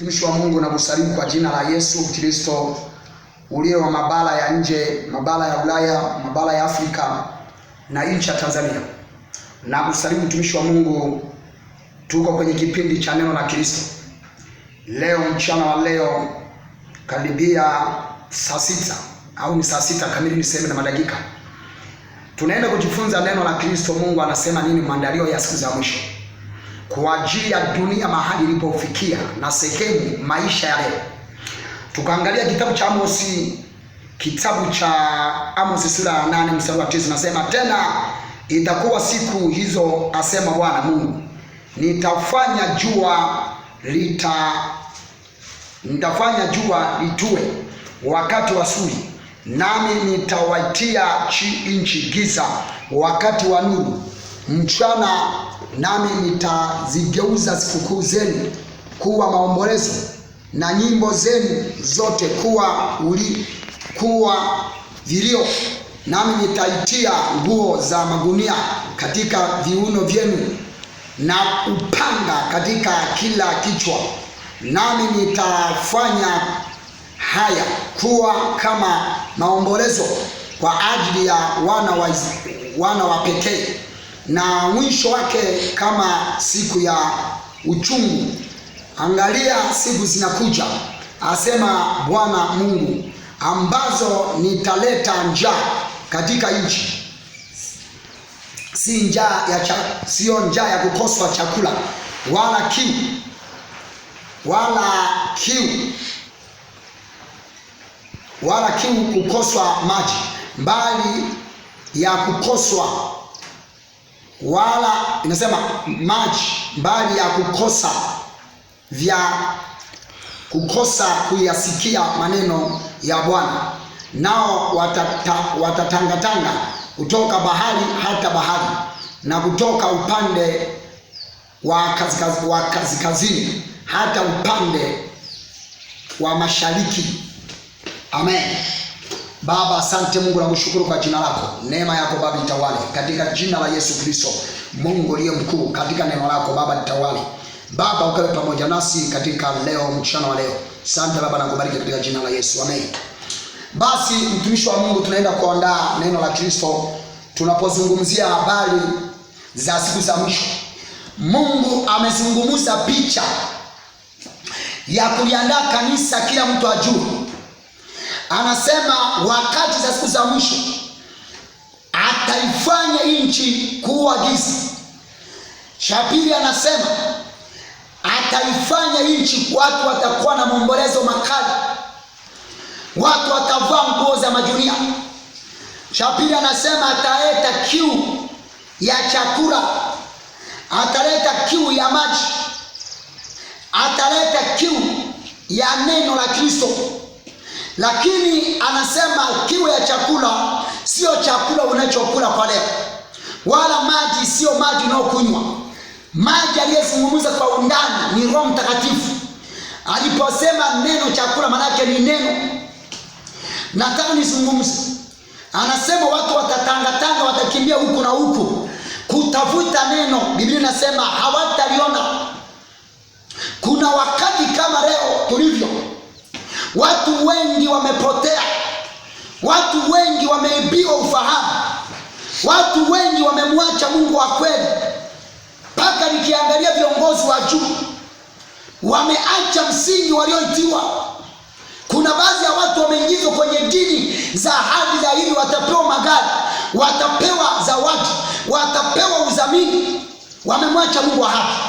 Mtumishi wa Mungu, nakusalimu kwa jina la Yesu Kristo uliye wa mabara ya nje, mabara ya Ulaya, mabara ya Afrika na nchi ya Tanzania. Nakusalimu mtumishi wa Mungu, tuko kwenye kipindi cha neno la Kristo. Leo mchana wa leo karibia saa sita au ni saa sita kamili niseme na madakika, tunaenda kujifunza neno la Kristo. Mungu anasema nini maandalio ya siku za mwisho kwa ajili ya dunia mahali ilipofikia na sehemu maisha ya leo. Tukaangalia kitabu cha Amosi, kitabu cha Amosi sura ya 8 mstari wa 9, nasema tena, itakuwa siku hizo, asema Bwana Mungu, nitafanya jua lita nitafanya jua litue wakati wa suri, nami nitawaitia nchi giza wakati wa nuru mchana, nami nitazigeuza sikukuu zenu kuwa maombolezo na nyimbo zenu zote kuwa vilio, nami nitaitia nguo za magunia katika viuno vyenu na upanga katika kila kichwa, nami nitafanya haya kuwa kama maombolezo kwa ajili ya wana wa pekee, na mwisho wake kama siku ya uchungu. Angalia, siku zinakuja, asema Bwana Mungu, ambazo nitaleta njaa katika nchi, si njaa ya sio njaa ya kukoswa chakula, wala kiu, wala kiu, wala kiu kukoswa maji, mbali ya kukoswa wala inasema maji, mbali ya kukosa vya kukosa kuyasikia maneno ya Bwana, nao watatangatanga kutoka bahari hata bahari na kutoka upande wa kaskazini hata upande wa mashariki. Amen. Baba, asante Mungu, nakushukuru kwa jina lako. Neema yako Baba itawale katika jina la Yesu Kristo. Mungu uliye mkuu, katika neno lako Baba litawale. Baba, ukawe pamoja nasi katika leo, mchana wa leo. Asante Baba, nakubariki katika jina la Yesu. Amen. Basi mtumishi wa Mungu, tunaenda kuandaa neno la Kristo tunapozungumzia habari za siku za mwisho. Mungu amezungumza picha ya kuliandaa kanisa, kila mtu ajue. Anasema wakati za siku za mwisho ataifanya nchi kuwa giza. Cha pili anasema ataifanya nchi, watu watakuwa na maombolezo makali, watu watavaa nguo za majunia. Cha pili anasema ataleta kiu ya chakula, ataleta kiu ya maji, ataleta kiu ya neno la Kristo. Lakini anasema kiu ya chakula sio chakula unachokula kwa leo, wala maji sio maji unayokunywa. Maji aliyezungumza kwa undani ni Roho Mtakatifu. Aliposema neno chakula, maana ni neno. Nataka nizungumze. Anasema watu watatangatanga, watakimbia huku na huku kutafuta neno. Biblia inasema hawataliona. Kuna wakati kama leo tulivyo, watu wengi wamepotea, watu wengi wameibiwa ufahamu, watu wengi wamemwacha Mungu wa kweli. Mpaka nikiangalia viongozi wa juu wameacha msingi walioitiwa. Kuna baadhi ya watu wameingizwa kwenye dini za ahadi za hivi, watapewa magari, watapewa zawadi, watapewa udhamini. Wamemwacha Mungu wa haki,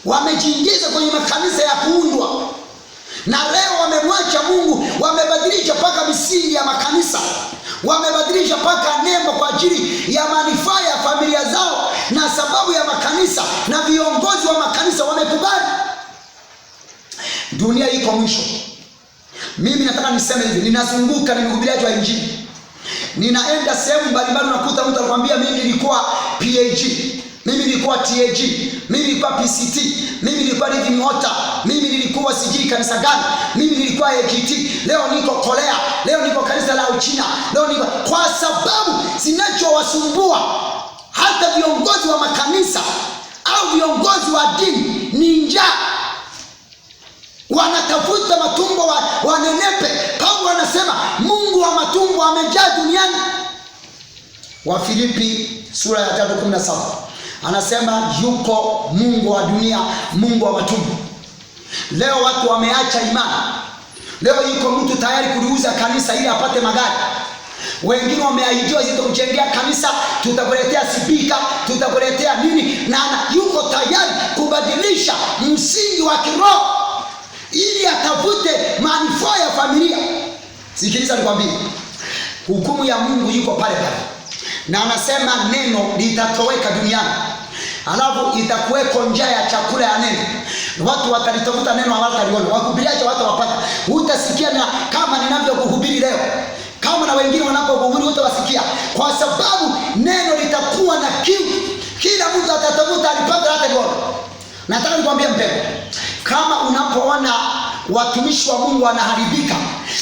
wamejiingiza kwenye makanisa ya kuundwa, na leo wamemwacha Mungu. Wamebadilisha mpaka misingi ya makanisa, wamebadilisha mpaka nembo kwa ajili ya manufaa ya familia zao, na sababu ya makanisa na viongozi wa makanisa wamekubali. Dunia iko mwisho. Mimi nataka niseme hivi, ninazunguka, ni mhubiriaji wa Injili, ninaenda sehemu mbalimbali, unakuta mtu anakuambia mimi nilikuwa PAG, mimi nilikuwa TAG, mimi nilikuwa PCT, mimi nilikuwa Living Water, mimi nilikuwa sijui kanisa gani, mimi nilikuwa AGT, leo niko Korea, leo niko kanisa la Uchina, leo niko. Kwa sababu zinachowasumbua hata viongozi wa makanisa au viongozi wa dini ni njaa. Wanatafuta matumbo wanenepe. Paulo anasema Mungu wa matumbo amejaa duniani. Wafilipi sura ya 3:17 anasema yuko Mungu wa dunia, Mungu wa matumbo. Leo watu wameacha imani. Leo yuko mtu tayari kuliuza kanisa ili apate magari. Wengine wameahidiwa, tutakujengea kanisa, tutakuletea sipika, tutakuletea nini, na yuko tayari kubadilisha msingi wa kiroho ili atafute manufaa ya familia. Sikiliza nikwambie, hukumu ya Mungu yuko pale pale, na anasema neno litatoweka duniani, alafu itakuweko njaa ya chakula ya neno. Watu watalitafuta neno, hawataliona. Wahubiriaje watu wapata? Hutasikia na kama ninavyokuhubiri leo, kama na wengine wanapokuhubiri hutawasikia, kwa sababu neno litakuwa na kiu. Kila mtu atatafuta, alipata hata liona. Nataka nikwambie mpendwa, kama unapoona watumishi wa Mungu wanaharibika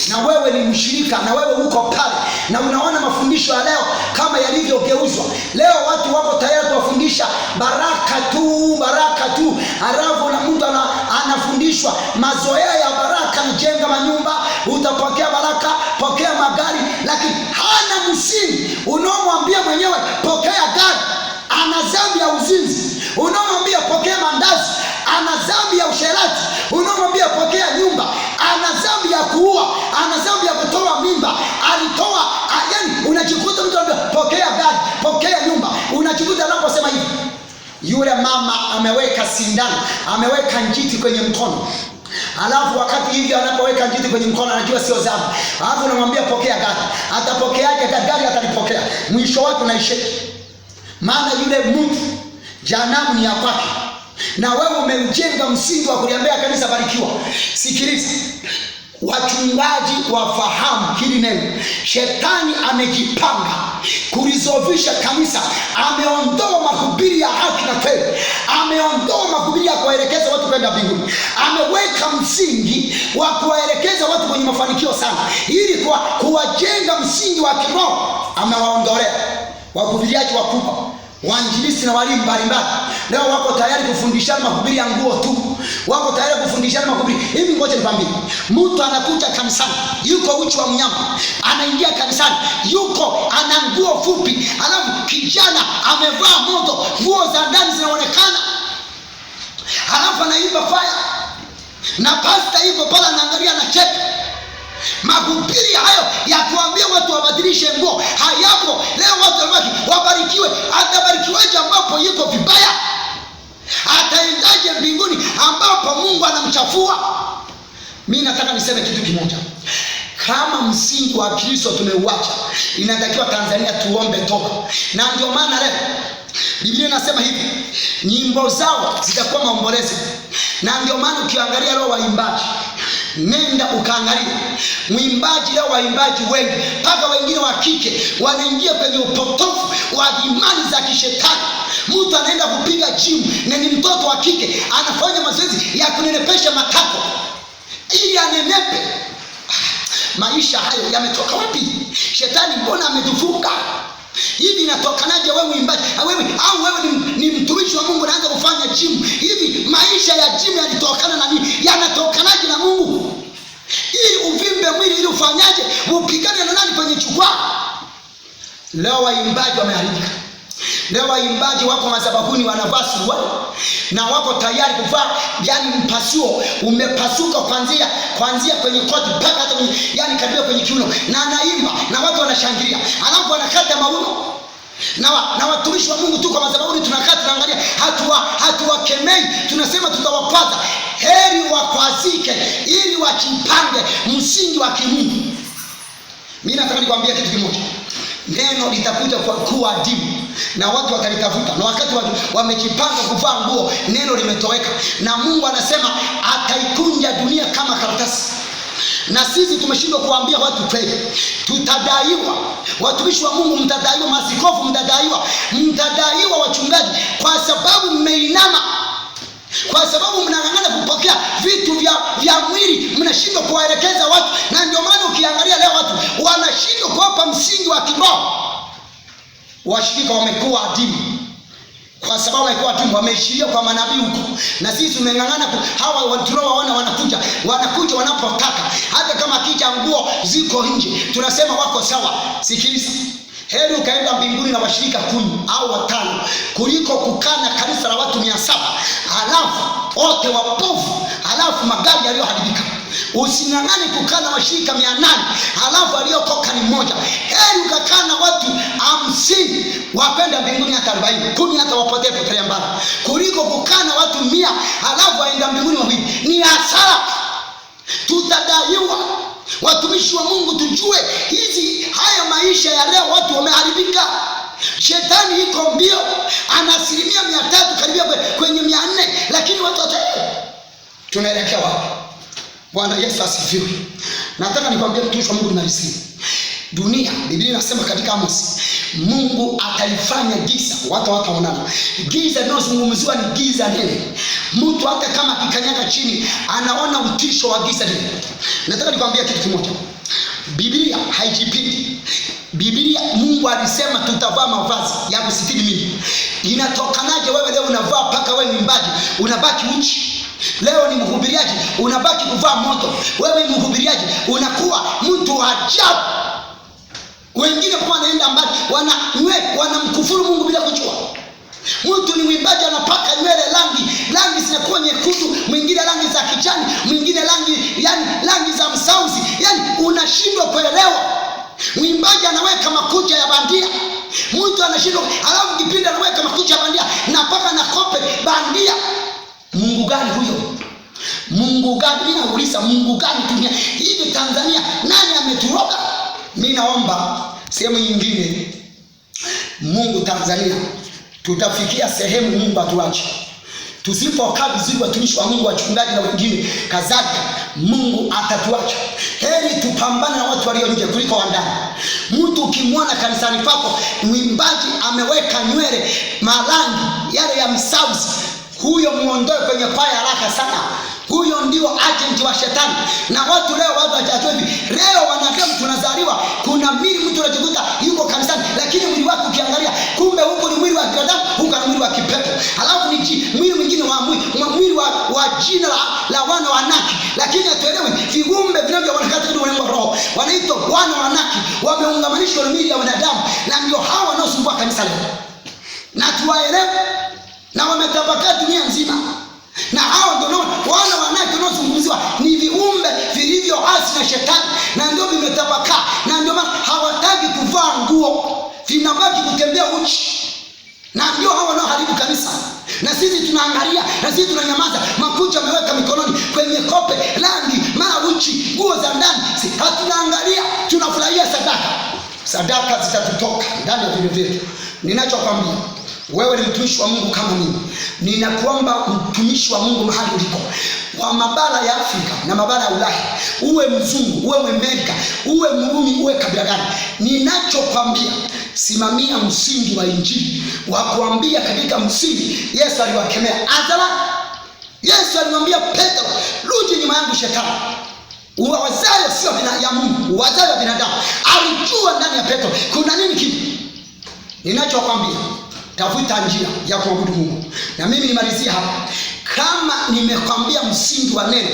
na wewe ni mshirika na wewe uko pale na unaona mafundisho ya leo kama yalivyogeuzwa leo, watu wako tayari kuwafundisha baraka tu, baraka tu, halafu na mtu anafundishwa mazoea ya baraka, mjenga manyumba, utapokea baraka, pokea magari, lakini hana msingi. Unaomwambia mwenyewe pokea gari, ana dhambi ya uzinzi. Unaomwambia pokea mandazi, ana dhambi ya usherati. Unaomwambia pokea nyumba, ana dhambi ya kuua, ana dhambi ya kutoa mimba, alitoa. Yani unajikuta mtu anambia pokea gari, pokea nyumba, unajikuta anaposema hivi, yule mama ameweka sindano, ameweka njiti kwenye mkono. Alafu wakati hivyo anapoweka njiti kwenye mkono anajua sio dhambi. Alafu unamwambia pokea gari, atapokeaje gari? Gari atalipokea, mwisho wake unaishia. Maana yule mtu jehanamu ni ya kwake, na wewe umeujenga msingi wa kuliambia kanisa barikiwa. Sikiliza, wachungaji wafahamu hili neno. Shetani amejipanga kulizofisha kanisa. Ameondoa mahubiri ya haki na kweli, ameondoa mahubiri ya kuwaelekeza watu kwenda mbinguni, ameweka msingi wa kuwaelekeza watu kwenye mafanikio sana, ili kuwajenga msingi wa kiroho. Amewaondolea wahubiriaji wakubwa, wainjilisti na walimu mbalimbali. Leo wako tayari kufundishana mahubiri ya nguo tu, wako tayari kufundishana mahubiri hivi. Ngoja nikwambie, mtu anakuja kanisani yuko uchi wa mnyama, anaingia kanisani yuko ana nguo fupi, alafu kijana amevaa moto, nguo za ndani zinaonekana, alafu anaimba fire na pasta yuko pale anaangalia, anacheka. Mahubiri hayo ya kuambia watu wabadilishe nguo hayapo leo. Watu wabaki wabarikiwe. Atabarikiwaje ambapo yuko vibaya? Ataendaje mbinguni ambapo Mungu anamchafua? Mimi nataka niseme kitu kimoja. Kama msingi wa Kristo tumeuacha, inatakiwa Tanzania tuombe toba. Na ndio maana leo Biblia inasema hivi, nyimbo zao zitakuwa maombolezo. Na ndio maana ukiangalia leo waimbaji, nenda ukaangalia mwimbaji leo, waimbaji wengi mpaka wengine wa kike wanaingia kwenye upotofu wa imani za kishetani. Mtu anaenda kupiga gym na ni mtoto wa kike, anafanya mazoezi ya kunenepesha matako ili anenepe. Maisha hayo yametoka wapi? Shetani mbona ametufunga hivi? Inatokanaje wewe mwimbaji wewe, au wewe ni mtumishi wa Mungu unaanza kufanya gym hivi? Maisha ya gym yalitokana na nini? Yanatokanaje na Mungu? Ili uvimbe mwili, ili ufanyaje? Upigane na nani kwenye jukwaa? Leo waimbaji wameharibika. Leo waimbaji wako madhabahuni wanavaa suruali na wako tayari kuvaa, yani mpasuo umepasuka kuanzia kwenye koti mpaka hata kwenye, yani karibia kwenye kiuno, na anaimba na watu wanashangilia, alafu wanakata mauno. Na watumishi wa Mungu tu kwa madhabahuni tunakaa tunaangalia, hatuwakemei, tunasema tutawakwaza. Heri wakwazike ili wajipange msingi wa kimungu. Mimi nataka nikwambie kitu kimoja. Neno litakuja kuwa adimu na watu watalitafuta, na wakati wamejipanga kuvaa nguo, neno limetoweka, na Mungu anasema ataikunja dunia kama karatasi. Na sisi tumeshindwa kuambia watu kweli. Tutadaiwa, watumishi wa Mungu mtadaiwa, maaskofu mtadaiwa, mtadaiwa wachungaji, kwa sababu mmeinama, kwa sababu mnang'ang'ana kupokea vitu vya mwili, mnashindwa kuwaelekeza watu. Na ndio maana ukiangalia leo watu wanashindwa kuwapa msingi wa kiroho. Washirika wamekuwa adimu. Kwa sababu walikuwa watumwa, wameishiria kwa manabii huko, na sisi tumeng'ang'ana. Hawa tunaowaona wanakuja, wanakuja wanapotaka, hata kama akija nguo ziko nje, tunasema wako sawa. Sikiliza, heri ukaenda mbinguni na washirika 10 au 5 kuliko kukaa na kanisa la watu 700 halafu wote wapofu, halafu magari yaliyoharibika. Using'ang'ane kukaa na washirika 800 halafu aliyokoka ni mmoja. Heri ukakaa na watu 50 wapenda mbinguni hata 40, 10 hata wapotee potelea mbali, kuliko kukaa na watu 100 halafu waenda mbinguni 2. Ni hasara, tutadaiwa. Watumishi wa Mungu, tujue hizi haya maisha ya leo, watu wameharibika. Shetani iko mbio, ana 300% karibia kwenye 400, lakini watu tunaelekea wapi? Bwana Yesu asifiwe. Nataka nikwambie mtumishi wa Mungu, nimalizie. Dunia, Biblia inasema katika Amos, Mungu ataifanya giza, watu hawataonana. Giza linalozungumziwa ni giza nene. Mtu hata kama akikanyaga chini anaona utisho wa giza lile. Nataka nikwambie kitu kimoja. Biblia haijipindi. Biblia, Mungu alisema tutavaa mavazi ya kusitiri mili. Inatokanaje wewe leo unavaa paka wewe ni mwimbaji, unabaki uchi? Leo ni mhubiriaji, unabaki kuvaa moto. Wewe ni mhubiriaji, unakuwa mtu wa ajabu. Wengine kwa wanaenda mbali, wanamkufuru Mungu bila kujua. Mtu ni mwimbaji anapaka nywele rangi zinakuwa nyekundu, mwingine rangi za kijani, mwingine rangi, yani rangi za msauzi. Yani unashindwa kuelewa. Mwimbaji anaweka makucha ya bandia. Mtu anashindwa, alafu kipindi anaweka makucha ya bandia na paka na kope bandia. Mungu gani huyo? Mungu gani? Mimi nauliza, Mungu gani dunia hivi Tanzania? Nani ameturoga? Mimi naomba sehemu nyingine, Mungu Tanzania tutafikia sehemu Mungu atuache. Tusipokaa vizuri, watumishi wa Mungu, wachungaji na wengine kadhalika, Mungu atatuacha. Heri tupambane na watu walio nje kuliko wa ndani. Mtu ukimwona kanisani kwako mwimbaji ameweka nywele marangi yale ya msauzi, huyo muondoe kwenye kwaya haraka sana. Huyo ndio agent wa shetani. Na watu leo, watu hawajajua hivi. Leo wanadamu tunazaliwa, kuna mwili mtu unajikuta yuko kanisani, lakini mwili wake ukiangalia, kumbe huko ni mwili wa binadamu, huko ni mwili wa kipepo. Halafu ni mwili mwingine wa mwili wa jina la wana wa Anaki. Lakini hatuelewi viumbe vinavyoonekana katika ulimwengu wa roho wanaitwa wana wa Anaki, wameungamanishwa na mwili ya wanadamu, na ndio hawa wanaosumbua kanisa leo. Na tuwaelewe, na wametapakaa dunia nzima. Na hao ndio wana wa Anaki wanaozungumziwa, ni viumbe vilivyoasi na shetani, na ndio vimetapakaa, na ndio maana hawataki kuvaa nguo, vinabaki kutembea uchi. Na ndio hao wanaoharibu kanisa. Na sisi tunaangalia, na sisi tunanyamaza. Makucha ameweka mikononi kwenye kope, rangi, mara uchi, nguo za ndani, hatunaangalia, tunafurahia sadaka. Sadaka zitatutoka ndani ya vinywa vyetu. Ninachokwambia, wewe ni mtumishi wa Mungu kama mimi. Ninakuomba mtumishi wa Mungu mahali uliko, wa mabara ya Afrika na mabara ya Ulaya, uwe mzungu, uwe Mwamerika, uwe Mrumi, uwe kabila gani, ninachokwambia, simamia msingi wa Injili. Wa kuambia katika msingi, Yesu aliwakemea hadhara. Yesu alimwambia Petro, rudi nyuma yangu shetani. Uwazayo sio ya Mungu, uwazayo binadamu. Alijua ndani ya Petro kuna nini kipi. Ninachokwambia, tafuta njia ya kuabudu Mungu. Na mimi nimalizie hapa. Kama nimekwambia msingi wa neno,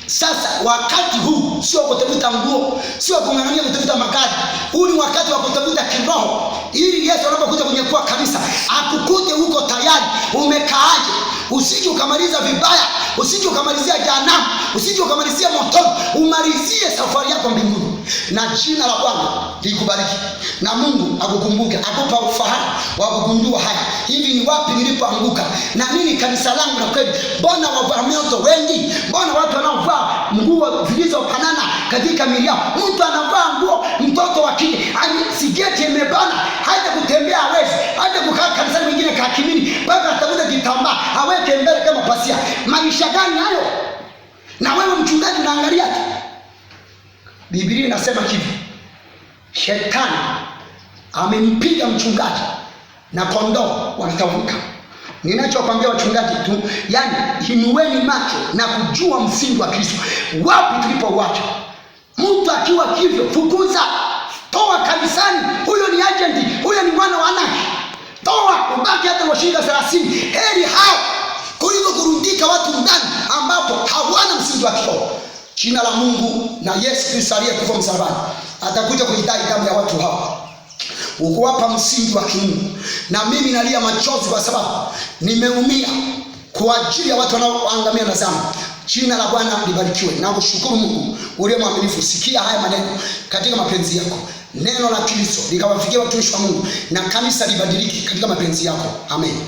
sasa wakati huu sio kutafuta nguo, sio kung'ang'ania kutafuta magari. Huu ni wakati wa kutafuta kiroho, ili Yesu anapokuja kunyakua kanisa akukute huko tayari. Umekaaje? Usije ukamaliza vibaya, usije ukamalizia jehanamu, usije ukamalizia motoni, umalizie safari yako mbinguni. Na jina la Bwana likubariki, na Mungu akukumbuke, akupa ufahamu wa kugundua haya, hivi ni wapi nilipoanguka na nini kanisa langu na kweli. Mbona wavaa moto wengi? Mbona watu wanaovaa nguo zilizofanana katika miili yao? Mtu anavaa nguo, mtoto wa kike sigeti imebana, hata kutembea hawezi, hata kukaa kanisani mwingine kakimini mpaka atafute kitambaa aweke mbele kama pasia. Maisha gani hayo? Na wewe mchungaji unaangalia tu. Biblia inasema hivi, shetani amempiga mchungaji na kondoo wanatawanyika. Ninachokwambia wachungaji tu, yani inueni macho na kujua msingi wa Kristo, wapi tulipouacha. Mtu akiwa hivyo, fukuza, toa kanisani. Huyo ni agent, huyo ni mwana wa Anaki. Toa ubaki hata washirika 30, heri hao kuliko kurundika watu ndani ambapo hawana msingi wa kiroho. Jina la Mungu na Yesu Kristo aliyekufa msalabani atakuja kuidai damu ya watu hao, ukuwapa msingi wa kimungu. Na mimi nalia machozi kwa sababu nimeumia kwa ajili ya watu wanaoangamia na dhambi. Jina la Bwana libarikiwe. Na kushukuru Mungu uliye mwaminifu. Sikia haya maneno katika mapenzi yako, neno la Kristo likawafikia watumishi wa Mungu na kanisa libadilike katika mapenzi yako. Amen.